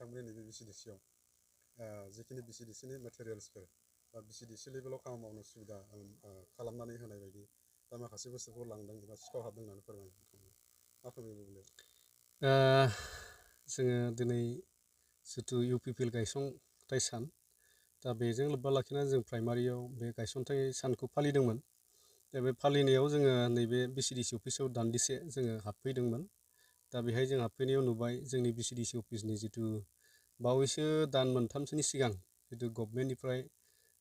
नोंथांमोननि नैबे बिसिडिसिआव जिखिनि बिसिडिसिनि मेटेरियेल्सफोर बा बिसिडिसि लेभेलाव खामानि मावनो सुबिदा खालामनानै होनाय बायदि दा माखासे बुस्थुफोर लांदों एबा सिखाव हाबदों होननानै फोरमायो मा फोरमायो बेलायाव जोङो दिनै जिथु UPPL गायसनथाइ सान दा बेजों लोब्बा लाखिनानै जों प्राइमारियाव बे गायसनथाइ सानखौ फालिदोंमोन। दा बे फालिनायाव जोङो नैबे बिसिडिसि अफिसाव दान्दिसे जोङो हाबफैदोंमोन। दा बेहाय जों हाबफैनायाव नुबाय जोंनि बिसिडिसि अफिसनि जिथु बावैसो दान मोनथामसोनि सिगां जिथु गभर्नमेन्टनिफ्राय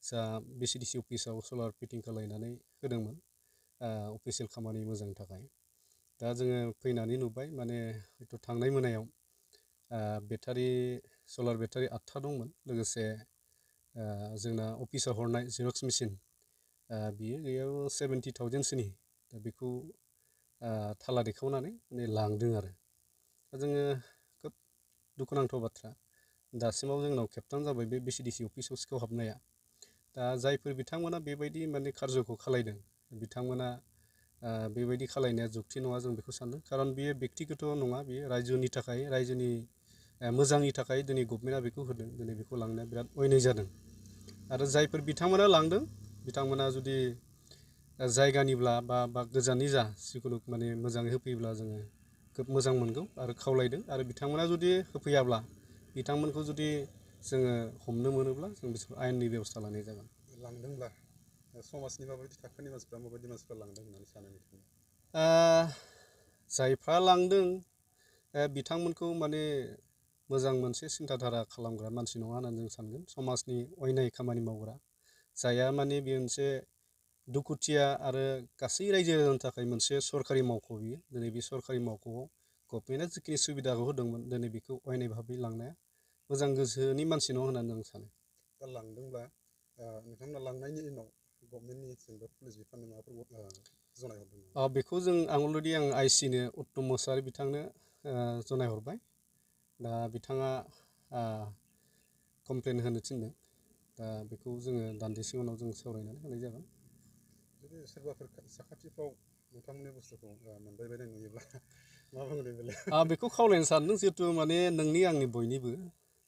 जा बिसिडिसि अफिसाव सलार फिटिं खालायनानै होदोंमोन अफिसियेल खामानि मोजांनि थाखाय। दा जोङो फैनानै नुबाय माने हयथ' थांनाय मोनायाव सलार बेटारि 8था दंमोन। लोगोसे जोंना अफिसाव हरनाय जेरक्स मेसिन बियो गैयाबो 70,000सोनि दा बेखौ थाला देखावनानै माने लांदों आरो। दा जोङो खोब दुखुनांथाव बाथ्रा दासिमाव जोंनाव खेबथाम जाबाय बे बिसिडिसि अफिसाव सिखाव हाबनाया। दा जायफोर बिथांमोना बेबायदि माने खारज'खौ खालायदों बिथांमोना बेबायदि खालायनाया जुक्ति नङा जों बेखौ सानदों। खारन बेयो बेक्तिगत नङा, बेयो रायजोनि थाखाय रायजोनि मोजांनि थाखाय दिनै गभर्नमेन्टआ बेखौ होदों। दिनै बेखौ लांनाया बिराद अयनाय जादों। आरो जायफोर बिथांमोना लांदों बिथांमोना जुदि जायगानिब्ला बा गोजाननि जा जिखुनु माने मोजाङै होफैयोब्ला जोङो खोब मोजां मोनगौ आरो खावलायदों। आरो बिथांमोना जुदि होफैयाब्ला बिथांमोनखौ जुदि जोङो हमनो मोनोब्ला जों बिसोरखौ आयेननि बेब'स्था लानाय जागोन। लांदोंब्ला समाजनि माबायदि थाखोनि मानसिफ्रा लांदों होननानै सानो नोंथाङा? जायफ्रा लांदों बिथांमोनखौ माने मोजां मोनसे सिन्थाधारा खालामग्रा मानसि नङा होननानै जों सानगोन। समाजनि अयनाय खामानि मावग्रा जायहा माने बे मोनसे दुखुथिया आरो गासै रायजो राजानि थाखाय मोनसे सरकारि मावख' बियो। दिनै बे सरकारि मावख'आव गभर्नमेन्टआ जिखिनि सुबिदाखौ होदोंमोन दिनै बेखौ अयनाय भाबै लांनाया मोजां गोसोनि मानसि नङा होननानै आं सानो। दा लांदोंब्ला नोंथांमोना लांनायनि उनाव गभर्नमेन्टनि जेनेबा पुलिस बिफाननो माबाफोर जनायहरदों? बेखौ जों अलरेडि आइसिनो उत्तम मोसाहारि बिथांनो जनायहरबाय। दा बिथाङा कमप्लेन होनो थिनदों। दा बेखौ जोङो दान्दिसे उनाव जों सावरायनानै होनाय जागोन। जुदि सोरबाफोर साखाथिफ्राव नोंथांमोननि बुस्थुखौ मोनबाय बायनाय नुयोब्ला मा बुंगोन बे बेलायाव? बेखौ खावलायनो सानदों जिहेतु माने नोंनि आंनि बयनिबो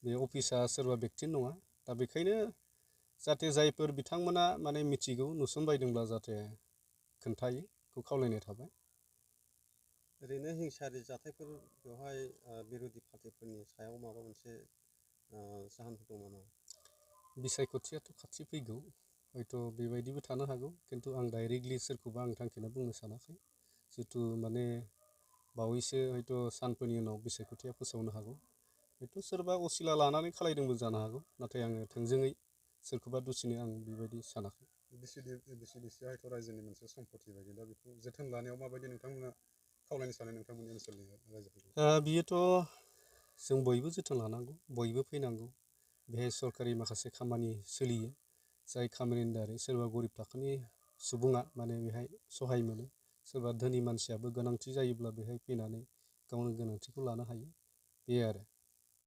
बे अफिसा सोरबा बेक्तिनि नङा। दा बेखायनो जाहाथे जायफोर बिथांमोना माने मिथिगौ नुसनबायदोंब्ला जाहाथे खोन्थायो बेखौ खावलायनाय थाबाय। ओरैनो हिंसायारि जाथायफोर बेवहाय बिर'धि पार्टिफोरनि सायाव माबा मोनसे जाहोनफोर दं नामा? बिसायख'थियाथ' खाथि फैगौ, हयथ' बेबायदिबो थानो हागौ। खिन्थु आं डाइरेक्टलि सोरखौबा आं थांखिना बुंनो सानाखै। जिथु माने बावैसो हयथ' सानफोरनि उनाव बिसायख'थिया फोसावनो हागौ। हयथ' सोरबा असिला लानानै खालायदोंबो जानो हागौ। नाथाय आङो थोंजोङै सोरखौबा दुसिनो आं बेबायदि सानाखै। बिसिडिसिआ हयथ' रायजोनि मोनसे सम्पति बायदि, दा बेखौ जोथोन लानायाव माबायदि नोंथांमोना खावलायनो सानो नोंथांमोननि ओनसोलनि रायजोफोरखौ? बियोथ' जों बयबो जोथोन लानांगौ, बयबो फैनांगौ। बेहाय सरकारि माखासे खामानि सोलियो जाय खामानिनि दारै सोरबा गरिब थाखोनि सुबुङा माने बेहाय सहाय मोनो। सोरबा धोनि मानसियाबो गोनांथि जायोब्ला बेहाय फैनानै गावनि गोनांथिखौ लानो हायो बे आरो।